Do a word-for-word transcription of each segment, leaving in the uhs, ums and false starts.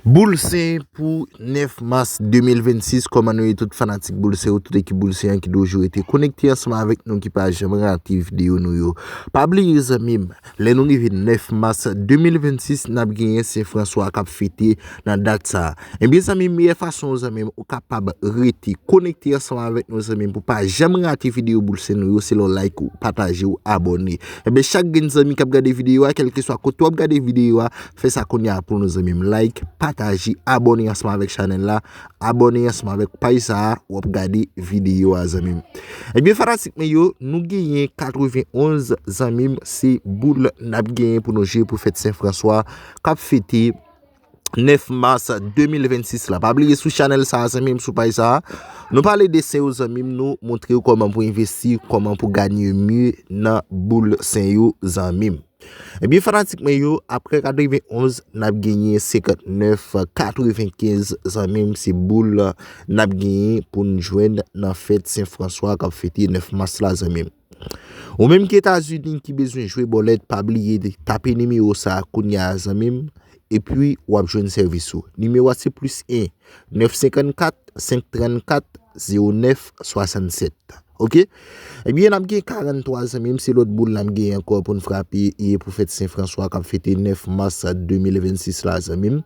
Boul Sen pou nèf mas de mil vennsis, kòman nou ye tout fanatik Boul Sen yo, tout ekip Boul Sen an ki toujou rete konekte ansanm avèk nou, ki pa janm rate videyo nou yo. Pa bliye zanmi m, lè nou rive nèf mas de mil vennsis, n ap genyen Sen Franswa k ap fete nan dat sa a. Ebyen zanmi m, meyè fason zanmi m ou kapab rete konekte ansanm avèk nou zanmi m pou pa janm rate videyo Boul Sen nou yo, se lè w like, ou pataje, ou abòne. Ebyen chak grenn zanmi k ap gade videyo a, kèlkeswa kote w ap gade videyo a, fè sa kounye a pou nou zanmi m. Like, pataje, abòne ansanm avèk chanèl la, abòne ansanm avèk paj sa a, w ap gade videyo a zanmi m. Ebyen fanatik mwen yo, nou genyen katrevenonz zanmi m, se boul n ap genyen pou nou jwe pou fèt Sen Franswa k ap fete nèf mas de mil vennsis la. Pa bliye sou chanèl sa a zanmi m, sou paj sa a, nou pale de Sen yo zanmi m, nou montre w kòman pou envesti, kòman pou ganye mye nan Boul Sen yo zanmi m. Ebyen fanatik mwen yo, apre katrevenonz, n ap genyen senkantnèf, katrevenkenz zanmi m, se boul n ap genyen pou n jwenn nan fèt Sen Franswa k ap fete nèf mas la zanmi m. Ou menm ki Etazini ki bezwen jwe bòlèt, pa bliye tape nimewo sa a kounye a zanmi m, epi w ap jwenn sèvis ou. Nimewo a se plis en, nèf senkannkat, senk trannkat, zewo nèf swasannsèt. Oke? Ebyen n ap gen karanntwa zanmi m, se lòt boul n ap gen ankò pou n frape e pou fèt Sen Franswa k ap fete nèf mas de mil vennsis la zanmi m.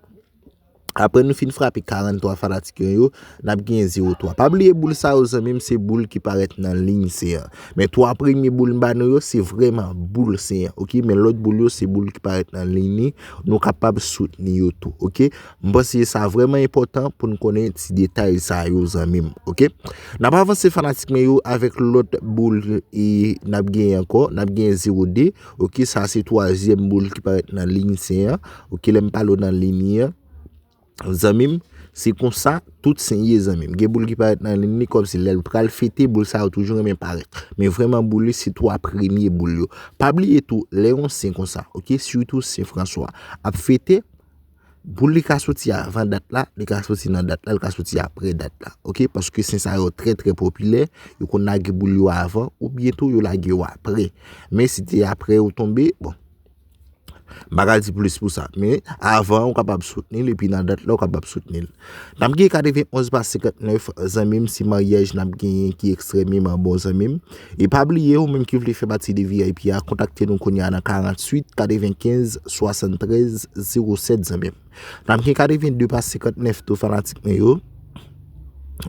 Apre nou fin frape karanntwa fanatik yo, n ap gen zewo twa. Pa bliye boul sa yo zanmi m, se boul ki parèt nan liy Sen an. Men twa premye boul m ba nou yo, se vrèman boul Sen an, oke? Men lòt boul yo, se boul ki parèt nan liy li, nou kapab soutni yo tou, oke? M panse sa vrèman enpòtan pou n konnen ti detay sa yo zanmi m, oke? N ap avanse fanatik mwen yo avèk lòt boul e n ap genyen ankò, n ap genyen zewo de, oke? Sa se twazyèm boul ki parèt nan liy Sen an, oke? Lè m pale w nan liy li an, zanmi m, se konsa tout Sen ye zanmi m. Gen boul ki parèt nan liy li kòmsi lè l pral fete, boul sa yo toujou renmen parèt. Men vrèman boul li se twa premye boul yo. Pa bliye tou, lè yon Sen konsa, oke, sitou Sen Franswa ap fete, boul li ka soti avan dat la, li ka soti nan dat la, li ka soti apre dat la, oke? Paske Sen sa yo trè trè popilè, yo konn lage boul yo avan, oubyen tou yo lage yo apre. Men si te apre yo tonbe, bon, m pa ka di plis pou sa. Men avan, ou kapab soutni l, epi nan dat la, ou kapab soutni l. N ap gen katrevenonz pa senkantnèf, zanmi m, se maryaj n ap genyen ki ekstrèmeman bon, zanmi m. E pa bliye, ou menm ki vle fè pati de V I P a, kontakte nou kounye a nan karanntuit, katrevenkenz, swasanntrèz, zewo sèt, zanmi m. N ap gen katrevende pa senkantnèf tou fanatik mwen yo.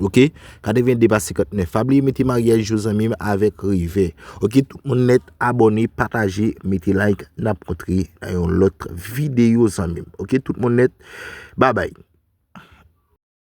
Oke, katrevende pa senkantnèf. Pa bliye mete maryaj yo, zanmi m, avèk revè. Oke, tout moun nèt, abòne, pataje, mete like, n ap kontre nan yon lòt videyo, zanmi m. Oke, tout moun nèt, babay.